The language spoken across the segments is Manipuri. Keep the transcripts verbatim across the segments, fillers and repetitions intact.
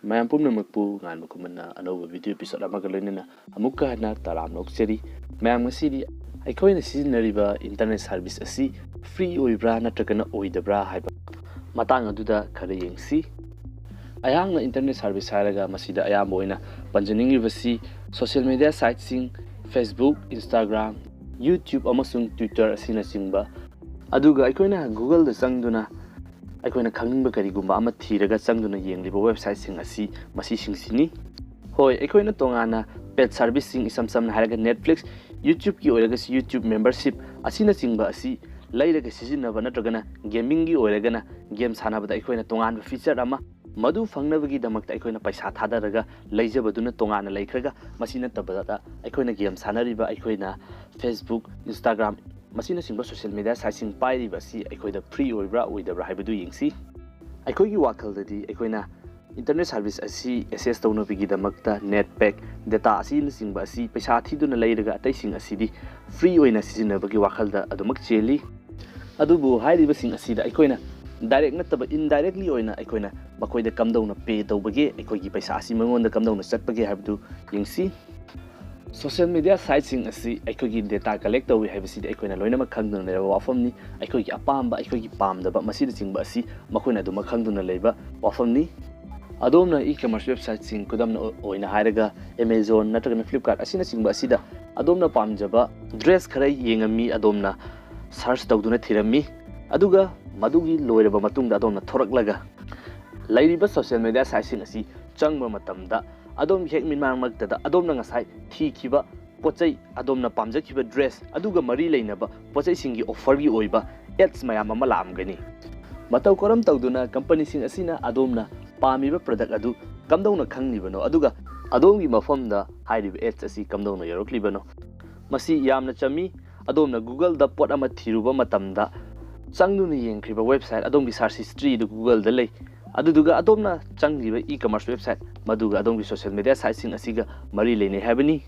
ꯃꯌꯥꯝ ꯄꯨꯝꯅꯃꯛꯄꯨ ꯉꯥꯟꯕ ꯈꯨꯃꯟꯅ ꯑꯅꯧꯕ video episode ꯑꯃꯒ ꯂꯣꯏꯅꯅ ꯑꯃꯨꯛꯀ ꯍꯟꯅ ꯇꯔꯥꯝꯅ ꯑꯣꯛꯆꯔꯤ꯫ ꯃꯌꯥꯝ, ꯉꯁꯤꯗꯤ ꯑꯩꯈꯣꯏꯅ ꯁꯤꯖꯤꯟꯅꯔꯤꯕ internet service ꯑꯁꯤ free ꯑꯣꯏꯕ꯭ꯔꯥ ꯅꯠꯇ꯭ꯔꯒꯅ ꯑꯣꯏꯗꯕ꯭ꯔꯥ ꯍꯥꯏꯕ ꯃꯇꯥꯡ ꯑꯗꯨꯗ ꯈꯔ ꯌꯦꯡꯁꯤ꯫ ꯑꯩꯍꯥꯛꯅ internet service ꯍꯥꯏꯔꯒ ꯃꯁꯤꯗ ꯑꯌꯥꯝꯕ ꯑꯣꯏꯅ ꯄꯟꯖꯅꯤꯡꯂꯤꯕꯁꯤ social media siteꯁꯤꯡ, Facebook, Instagram, YouTube ꯑꯃꯁꯨꯡ Twitter ꯑꯁꯤꯅꯆꯤꯡꯕ, ꯑꯗꯨꯒ ꯑꯩꯈꯣꯏꯅ Googleꯗ ꯆꯪꯗꯨꯅ ꯑꯩꯈꯣꯏꯅ ꯈꯪꯅꯤꯡꯕ ꯀꯔꯤꯒꯨꯝꯕ ꯑꯃ ꯊꯤꯔꯒ ꯆꯪꯗꯨꯅ ꯌꯦꯡꯂꯤꯕ websiteꯁꯤꯡ ꯑꯁꯤ ꯃꯁꯤꯁꯤꯡꯁꯤꯅꯤ꯫ ꯍꯣꯏ, ꯑꯩꯈꯣꯏꯅ ꯇꯣꯉꯥꯟꯅ paid serviceꯁꯤꯡ, ꯏꯁꯝ ꯁꯝꯅ ꯍꯥꯏꯔꯒ Netflix, YouTubeꯀꯤ ꯑꯣꯏꯔꯒꯁꯨ YouTube membership ꯑꯁꯤꯅꯆꯤꯡꯕ ꯑꯁꯤ ꯂꯩꯔꯒ ꯁꯤꯖꯤꯟꯅꯕ ꯅꯠꯇ꯭ꯔꯒꯅ gamingꯒꯤ ꯑꯣꯏꯔꯒꯅ game ꯁꯥꯟꯅꯕꯗ ꯑꯩꯈꯣꯏꯅ ꯇꯣꯉꯥꯟꯕ feature ꯑꯃ, ꯃꯗꯨ ꯐꯪꯅꯕꯒꯤꯗꯃꯛꯇ ꯑꯩꯈꯣꯏꯅ ꯄꯩꯁꯥ ꯊꯥꯗꯔꯒ ꯂꯩꯖꯕꯗꯨꯅ ꯇꯣꯉꯥꯟꯅ ꯂꯩꯈ꯭ꯔꯒ, ꯃꯁꯤ ꯅꯠꯇꯕꯗ ꯑꯩꯈꯣꯏꯅ game ꯁꯥꯟꯅꯔꯤꯕ, ꯑꯩꯈꯣꯏꯅ Facebook, Instagram, ꯃꯁꯤꯅꯆꯤꯡꯕ social media siteꯁꯤꯡ ꯄꯥꯏꯔꯤꯕ ꯑꯁꯤ ꯑꯩꯈꯣꯏꯗ free ꯑꯣꯏꯕ꯭ꯔꯥ ꯑꯣꯏꯗꯕ꯭ꯔꯥ ꯍꯥꯏꯕꯗꯨ ꯌꯦꯡꯁꯤ꯫ ꯑꯩꯈꯣꯏꯒꯤ ꯋꯥꯈꯜꯗꯗꯤ ꯑꯩꯈꯣꯏꯅ internet service ꯑꯁꯤ access ꯇꯧꯅꯕꯒꯤꯗꯃꯛꯇ net pack, data ꯑꯁꯤꯅꯆꯤꯡꯕ ꯑꯁꯤ ꯄꯩꯁꯥ ꯊꯤꯗꯨꯅ ꯂꯩꯔꯒ ꯑꯇꯩꯁꯤꯡ ꯑꯁꯤꯗꯤ free ꯑꯣꯏꯅ ꯁꯤꯖꯤꯟꯅꯕꯒꯤ ꯋꯥꯈꯜꯗ ꯑꯗꯨꯃꯛ ꯆꯦꯜꯂꯤ꯫ ꯑꯗꯨꯕꯨ ꯍꯥꯏꯔꯤꯕꯁꯤꯡ ꯑꯁꯤꯗ ꯑꯩꯈꯣꯏꯅ direct ꯅꯠꯇꯕ indirectly ꯑꯣꯏꯅ ꯑꯩꯈꯣꯏꯅ ꯃꯈꯣꯏꯗ ꯀꯝꯗꯧꯅ pay ꯇꯧꯕꯒꯦ, ꯑꯩꯈꯣꯏꯒꯤ ꯄꯩꯁꯥ ꯑꯁꯤ ꯃꯉꯣꯟꯗ ꯀꯝꯗꯧꯅ ꯆꯠꯄꯒꯦ ꯍꯥꯏꯕꯗꯨ ꯌꯦꯡꯁꯤ꯫ Social media siteꯁꯤꯡ ꯑꯁꯤ ꯑꯩꯈꯣꯏꯒꯤ data collect ꯇꯧꯏ ꯍꯥꯏꯕꯁꯤꯗꯤ ꯑꯩꯈꯣꯏꯅ ꯂꯣꯏꯅꯃꯛ ꯈꯪꯗꯨꯅ ꯂꯩꯔꯕ ꯋꯥꯐꯝꯅꯤ꯫ ꯑꯩꯈꯣꯏꯒꯤ ꯑꯄꯥꯝꯕ, ꯑꯩꯈꯣꯏꯒꯤ ꯄꯥꯝꯗꯕ ꯃꯁꯤꯅꯆꯤꯡꯕ ꯑꯁꯤ ꯃꯈꯣꯏꯅ ꯑꯗꯨꯃꯛ ꯈꯪꯗꯨꯅ ꯂꯩꯕ ꯋꯥꯐꯝꯅꯤ꯫ ꯑꯗꯣꯝꯅ e-commerce websiteꯁꯤꯡ, ꯈꯨꯗꯝ ꯑꯣꯏꯅ ꯍꯥꯏꯔꯒ Amazon ꯅꯠꯇ꯭ꯔꯒꯅ Flipkart ꯑꯁꯤꯅꯆꯤꯡꯕ ꯑꯁꯤꯗ ꯑꯗꯣꯝꯅ ꯄꯥꯝꯖꯕ dress ꯈꯔ ꯌꯦꯡꯉꯝꯃꯤ, ꯑꯗꯣꯝꯅ search ꯇꯧꯗꯨꯅ ꯊꯤꯔꯝꯃꯤ, ꯑꯗꯨꯒ ꯃꯗꯨꯒꯤ ꯂꯣꯏꯔꯕ ꯃꯇꯨꯡꯗ ꯑꯗꯣꯝꯅ ꯊꯣꯔꯛꯂꯒ ꯂꯩꯔꯤꯕ social media siteꯁꯤꯡ ꯑꯁꯤ ꯆꯪꯕ ꯃꯇꯝꯗ ꯑꯗꯣꯝꯒꯤ ꯍꯦꯛ ꯃꯤꯠꯃꯥꯡꯃꯛꯇꯗ ꯑꯗꯣꯝꯅ ꯉꯁꯥꯏ ꯊꯤꯈꯤꯕ ꯄꯣꯠ ꯆꯩ, ꯑꯗꯣꯝꯅ ꯄꯥꯝꯖꯈꯤꯕ dress ꯑꯗꯨꯒ ꯃꯔꯤ ꯂꯩꯅꯕ ꯄꯣꯠ ꯆꯩꯁꯤꯡꯒꯤ offerꯒꯤ ꯑꯣꯏꯕ ads ꯃꯌꯥꯝ ꯑꯃ ꯂꯥꯛꯂꯝꯒꯅꯤ꯫ ꯃꯇꯧ ꯀꯔꯝ ꯇꯧꯗꯨꯅ companyꯁꯤꯡ ꯑꯁꯤꯅ ꯑꯗꯣꯝꯅ ꯄꯥꯝꯃꯤꯕ product ꯑꯗꯨ ꯀꯝꯗꯧꯅ ꯈꯪꯂꯤꯕꯅꯣ, ꯑꯗꯨꯒ ꯑꯗꯣꯝꯒꯤ ꯃꯐꯝꯗ ꯍꯥꯏꯔꯤꯕ ads ꯑꯁꯤ ꯀꯝꯗꯧꯅ ꯌꯧꯔꯛꯂꯤꯕꯅꯣ? ꯃꯁꯤ ꯌꯥꯝꯅ ꯆꯝꯃꯤ꯫ ꯑꯗꯣꯝꯅ Googleꯗ ꯄꯣꯠ ꯑꯃ ꯊꯤꯔꯨꯕ ꯃꯇꯝꯗ ꯆꯪꯗꯨꯅ ꯌꯦꯡꯈ꯭ꯔꯤꯕ website, ꯑꯗꯣꯝꯒꯤ search historyꯗꯨ Googleꯗ ꯂꯩ꯫ ꯑꯗꯨꯗꯨꯒ ꯑꯗꯣꯝꯅ ꯆꯪꯂꯤꯕ e-commerce website ꯃꯗꯨꯒ ꯑꯗꯣꯝꯒꯤ social media siteꯁꯤꯡ ꯑꯁꯤꯒ ꯃꯔꯤ ꯂꯩꯅꯩ ꯍꯥꯏꯕꯅꯤ꯫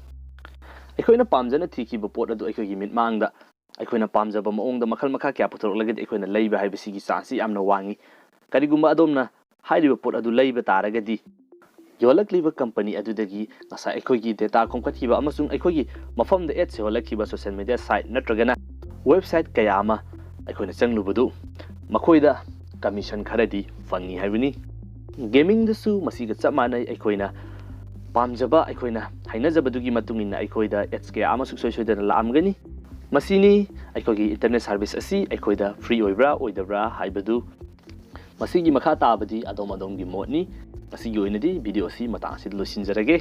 ꯑꯩꯈꯣꯏꯅ ꯄꯥꯝꯖꯅ ꯊꯤꯈꯤꯕ ꯄꯣꯠ ꯑꯗꯨ ꯑꯩꯈꯣꯏꯒꯤ ꯃꯤꯠꯃꯥꯡꯗ ꯑꯩꯈꯣꯏꯅ ꯄꯥꯝꯖꯕ ꯃꯑꯣꯡꯗ ꯃꯈꯜ ꯃꯈꯥ ꯀꯌꯥ ꯄꯨꯊꯣꯔꯛꯂꯒꯗꯤ ꯑꯩꯈꯣꯏꯅ ꯂꯩꯕ ꯍꯥꯏꯕꯁꯤꯒꯤ chanceꯁꯤ ꯌꯥꯝꯅ ꯋꯥꯡꯏ꯫ ꯀꯔꯤꯒꯨꯝꯕ ꯑꯗꯣꯝꯅ ꯍꯥꯏꯔꯤꯕ ꯄꯣꯠ ꯑꯗꯨ ꯂꯩꯕ ꯇꯥꯔꯒꯗꯤ, ꯌꯣꯜꯂꯛꯂꯤꯕ ꯀꯝꯄꯅꯤ ꯑꯗꯨꯗꯒꯤ ꯉꯁꯥꯏ ꯑꯩꯈꯣꯏꯒꯤ ꯗꯦꯇꯥ ꯈꯣꯝꯒꯠꯈꯤꯕ ꯑꯃꯁꯨꯡ ꯑꯩꯈꯣꯏꯒꯤ ꯃꯐꯝꯗ ꯑꯦꯗꯁ ꯌꯣꯜꯂꯛꯈꯤꯕ ꯁꯣꯁꯤꯌꯦꯜ ꯃꯦꯗꯤꯌꯥ ꯁꯥꯏꯠ ꯅꯠꯇ꯭ꯔꯒꯅ ꯋꯦꯕꯁꯥꯏꯠ ꯀꯌꯥ ꯑꯃ ꯑꯩꯈꯣꯏꯅ ꯆꯪꯂꯨꯕꯗꯨ ꯃꯈꯣꯏꯗ ꯀꯃꯤꯁꯟ ꯈꯔꯗꯤ ꯐꯪꯏ ꯍꯥꯏꯕꯅꯤ꯫ ꯒꯦꯃꯤꯡꯗꯁꯨ ꯃꯁꯤꯒ ꯆꯞ ꯃꯥꯟꯅꯩ꯫ ꯑꯩꯈꯣꯏꯅ ꯄꯥꯝꯖꯕ, ꯑꯩꯈꯣꯏꯅ ꯍꯩꯅꯖꯕꯗꯨꯒꯤ ꯃꯇꯨꯡ ꯏꯟꯅ ꯑꯩꯈꯣꯏꯗ ꯑꯦꯗꯁ ꯀꯌꯥ ꯑꯃ ꯁꯨꯡꯁꯣꯏ ꯁꯣꯏꯗꯅ ꯂꯥꯛꯑꯝꯒꯅꯤ꯫ ꯃꯁꯤꯅꯤ ꯑꯩꯈꯣꯏꯒꯤ ꯏꯟꯇꯔꯅꯦꯠ ꯁꯥꯔꯚꯤꯁ ꯑꯁꯤ ꯑꯩꯈꯣꯏꯗ ꯐ꯭ꯔꯤ ꯑꯣꯏꯕ꯭ꯔꯥ ꯑꯣꯏꯗꯕ꯭ꯔꯥ ꯍꯥꯏꯕꯗꯨ꯫ ꯃꯁꯤꯒꯤ ꯃꯈꯥ ꯇꯥꯕꯗꯤ ꯑꯗꯣꯝ ꯑꯗꯣꯝꯒꯤ ꯃꯣꯠꯅꯤ꯫ ꯃꯁꯤꯒꯤ ꯑꯣꯏꯅꯗꯤ ꯚꯤꯗꯤꯑꯣ ꯑꯁꯤ ꯃꯇꯥꯡ ꯑꯁꯤꯗ ꯂꯣꯏꯁꯤꯟꯖꯔꯒꯦ꯫